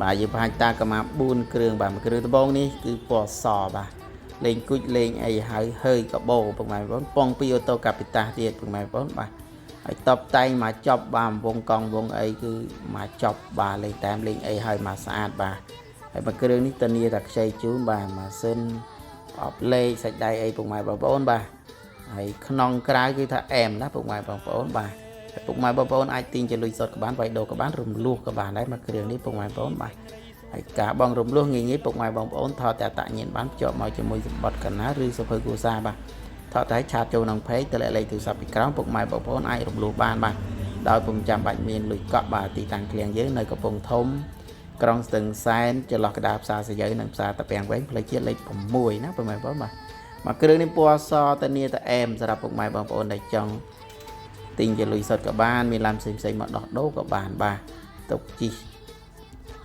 បាទយើងបង្ហាញតាកម្មា4គ្រឿងបាទមួយគ្រឿងដំបូងនេះគឺពណ៌សបាទលេងគួចលេងអីហើយហើយកបោពុកម៉ែបងប្អូនពងពីអូតូកាពីតាសទៀតពុកម៉ែបងប្អូនបាទហើយតបតែងមកចប់បាទវងកង់វងអីគឺមកចប់បាទលេងតាមលេងអីហើយមកស្អាតបាទហើយមួយគ្រឿងនេះធានាថាខ្ចីជូនបាទម៉ាស៊ីនប្រអប់លេខសាច់ដៃអីពុកម៉ែបងប្អូនបាទហើយក្នុងក្រៅគឺថាអែមណាពុកម៉ែបងប្អូនបាទហើយពុកម៉ែបងប្អូនអាចទិញជាលុយសុទ្ធក៏បានវាយដូរក៏បានរំលោះក៏បានដែរមួយគ្រឿងនេះពុកម៉ែបងប្អូនបាទហើយការបងរំលោះងាយងាយពុកម៉ែបងប្អូនថតតែអត្តញ្ញាណបានភ្ជាប់មកជាមួយសម្បត្តិកណាឬសភៅគ្រួសារបាទថតតែchat ចូលក្នុង page តម្លាក់លេខទូរស័ព្ទពីក្រោមពុកម៉ែបងប្អូនអាចរំលោះបានបាទដោយពុំចាំបាច់មានលុយកក់បាទទីតាំងឃ្លាំងយើងនៅកំពង់ធំ ក្រុងស្ទឹងសែនចន្លោះកណ្ដាលផ្សារសយៅនិងផ្សារតាពាំងវែងផ្លូវជាតិលេខ6ណាពុកម៉ែបងប្អូនបាទមកគ្រឿងនេះពណ៌សតានីតាអែមសម្រាប់ពុកម៉ែបងប្អូនដែលចង់ទិញជាលុយសុទ្ធក៏បានមានឡានផ្សេងផ្សេងមកដោះដូរក៏បានបាទទុកជី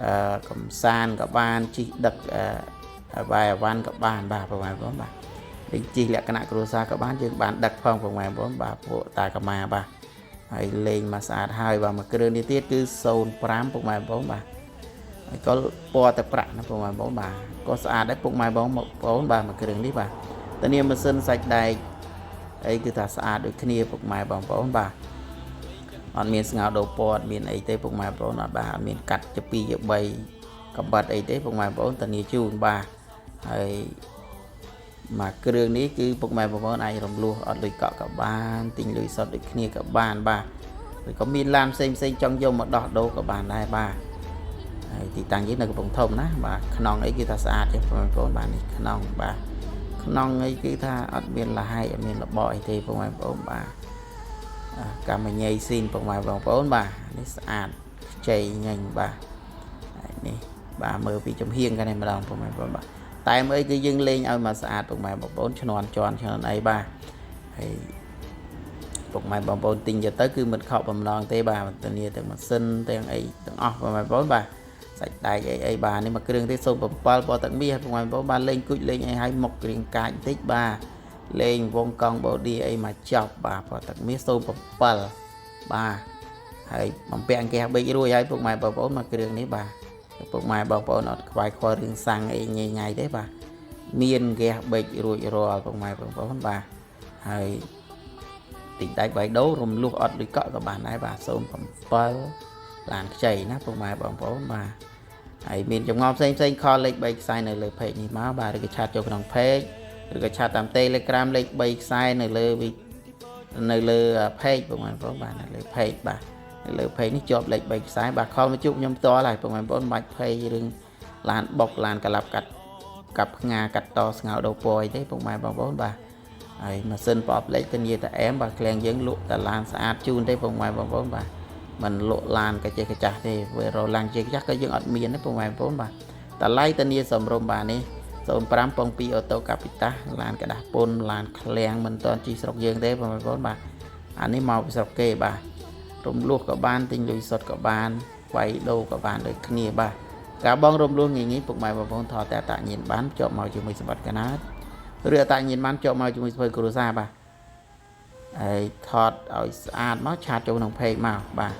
អឺកំសានក៏បានជីដឹកអឺបាយអវ៉ាន់ក៏បានបាទពុកម៉ែបងប្អូនបាទលេងជីលក្ខណៈគ្រួសារក៏បានយើងបានដឹកផងពុកម៉ែបងប្អូនបាទពួកតាកម្មាបាទហើយលេងមកស្អាតហើយបាទមួយគ្រឿងនេះទៀតគឺ05ពុកម៉ែបងប្អូនបាទ ហើយក៏ពណ៌តែប្រាក់ណាពុកម៉ែបងប្អូនបាទក៏ស្អាតដែរពុកម៉ែបងប្អូនបាទមួយគ្រឿងនេះបាទតានាម៉ាស៊ីនសាច់ដែកអីគឺថាស្អាតដូចគ្នាពុកម៉ែបងប្អូនបាទអត់មានស្ងោដូរពណ៌អត់មានអីទេពុកម៉ែបងប្អូនអត់បាទអត់មានកាត់ជា2ជា3កំបិតអីទេពុកម៉ែបងប្អូនតានាជូនបាទហើយមួយគ្រឿងនេះគឺពុកម៉ែបងប្អូនអាចរំលោះអត់លុយកក់ក៏បានទិញលុយសុទ្ធដូចគ្នាក៏បានបាទឬក៏មានឡានផ្សេងផ្សេងចង់យកមកដោះដូរក៏បានដែរបាទ ហើយទីតាំងយើងនៅកំពង់ធំណាបាទខ្នងអីគឺថាស្អាតទេបងប្អូនបាទនេះខ្នងបាទខ្នងអីគឺថាអត់មានលហែកអត់មានរបកអីទេបងប្អូនបាទកម្មញ៉ៃស៊ីនបងប្អូនបាទនេះស្អាតខ្ចីញញបាទហើយនេះបាទមើលពីចំហៀងกันនេះម្ដងបងប្អូនបាទតែមើលគឺយើងលេងឲ្យមកស្អាតបងប្អូនឈ្នន់ជន់ឈ្នន់អីបាទហើយពុកម៉ែបងប្អូនទិញយកទៅគឺមិនខកបំណងទេបាទធានាទាំងម៉ាស៊ីនទាំងអីទាំងអស់បងប្អូនបាទ សាច់ដែកអីអីបាទនេះមួយគ្រឿងទេ07ពណ៌ទឹកមាសបងប្អូនបាទលេងគួចលេងអីឲ្យមុខរៀងកាចបន្តិចបាទលេងវងកង់បូឌីអីមកចប់បាទពណ៌ទឹកមាស07បាទហើយបំពាក់អង្គះបេករួចហើយពុកម៉ែបងប្អូនមួយគ្រឿងនេះបាទពុកម៉ែបងប្អូនអត់ខ្វាយខ្វល់រឿងសាំងអីញ៉ៃញ៉ៃទេបាទមានហ្គាសបេករួចរាល់ពុកម៉ែបងប្អូនបាទហើយតិចដាច់បៃដូររំលោះអត់លុយកក់ក៏បានដែរបាទ07ឡានខ្ចីណាពុកម៉ែបងប្អូនបាទ ហើយមានចម្ងល់ផ្សេងផ្សេង call លេខ3ខ្សែនៅលើ page នេះមកបាទឬក៏ chat ចូលក្នុង page ឬក៏ chat តាម Telegram លេខ3ខ្សែនៅលើវិនៅលើ page ពុកម៉ែបងប្អូនបាទនៅលើ page បាទនៅលើ page នេះជាប់លេខ3ខ្សែបាទ call មកជួបខ្ញុំផ្ទាល់ហើយពុកម៉ែបងប្អូនមិនបាច់ page រឿងឡានបុកឡានកឡាប់កាត់កាប់ផ្ងាកាត់តស្ងោដូរពណ៌អីទេពុកម៉ែបងប្អូនបាទហើយម៉ាស៊ីនប្រអប់លេខធានាតែអែមបាទឃ្លាំងយើងលក់តែឡានស្អាតជូនទេពុកម៉ែបងប្អូនបាទ មិនលក់ឡានកចេះកចាស់ទេវារឡានចេះកចាស់ក៏យើងអត់មានទេពុកម៉ែបងប្អូនបាទតម្លៃធានាសំរុំបាទនេះ05ពង2អូតូកាពីតាឡានក្តាស់ពុនឡានឃ្លាំងមិនតន់ជីស្រុកយើងទេបងប្អូនបាទអានេះមកពីស្រុកគេបាទរំលោះក៏បានទិញលុយសុទ្ធក៏បានវាយដូរក៏បានដូចគ្នាបាទការបងរំលោះងាយងាយពុកម៉ែបងប្អូនថតតែអត្តញ្ញាណបានភ្ជាប់មកជាមួយសម្បត្តិកណាតឬអត្តញ្ញាណបានភ្ជាប់មកជាមួយសភៅគ្រួសារបាទហើយថតឲ្យស្អាតមក chat ចូលក្នុង page មកបាទ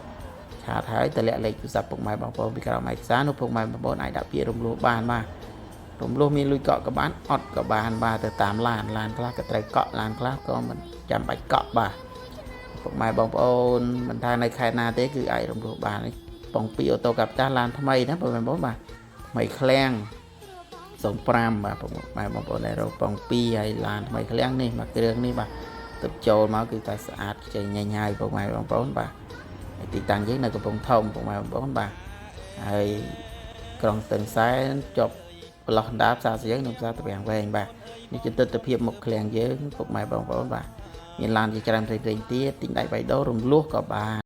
chat ហើយតម្លាក់លេខទូរស័ព្ទពុកម៉ែបងប្អូនពីក្រោមឯកសារនោះពុកម៉ែបងប្អូនអាចដាក់ពាក្យរំលោះបានបាទរំលោះមានលុយកក់ក៏បានអត់ក៏បានបាទទៅតាមឡានឡានខ្លះក៏ត្រូវកក់ឡានខ្លះក៏មិនចាំបាច់កក់បាទពុកម៉ែបងប្អូនមិនថានៅខេត្តណាទេគឺអាចរំលោះបានប៉ុងពីអូតូកាពីតាឡានថ្មីណាបងប្អូនបាទថ្មីឃ្លាំង05បាទពុកម៉ែបងប្អូនដែលរកប៉ុង2ហើយឡានថ្មីឃ្លាំងនេះមួយគ្រឿងនេះបាទទៅចូលមកគឺតែស្អាតខ្ចីញញហើយពុកម៉ែបងប្អូនបាទហើយទីតាំងយើងនៅកំពង់ធំពុកម៉ែបងប្អូនបាទហើយក្រុងស្ទឹងសែនជាប់ប្រឡោះដាផ្សារសៀងនិងផ្សារត្រពាំងវែងបាទនេះជាទស្សនភាពមុខឃ្លាំងយើងពុកម៉ែបងប្អូនបាទមានឡានជាច្រើនផ្សេងៗទៀតទិញដៃបៃដូររំលោះក៏បាន។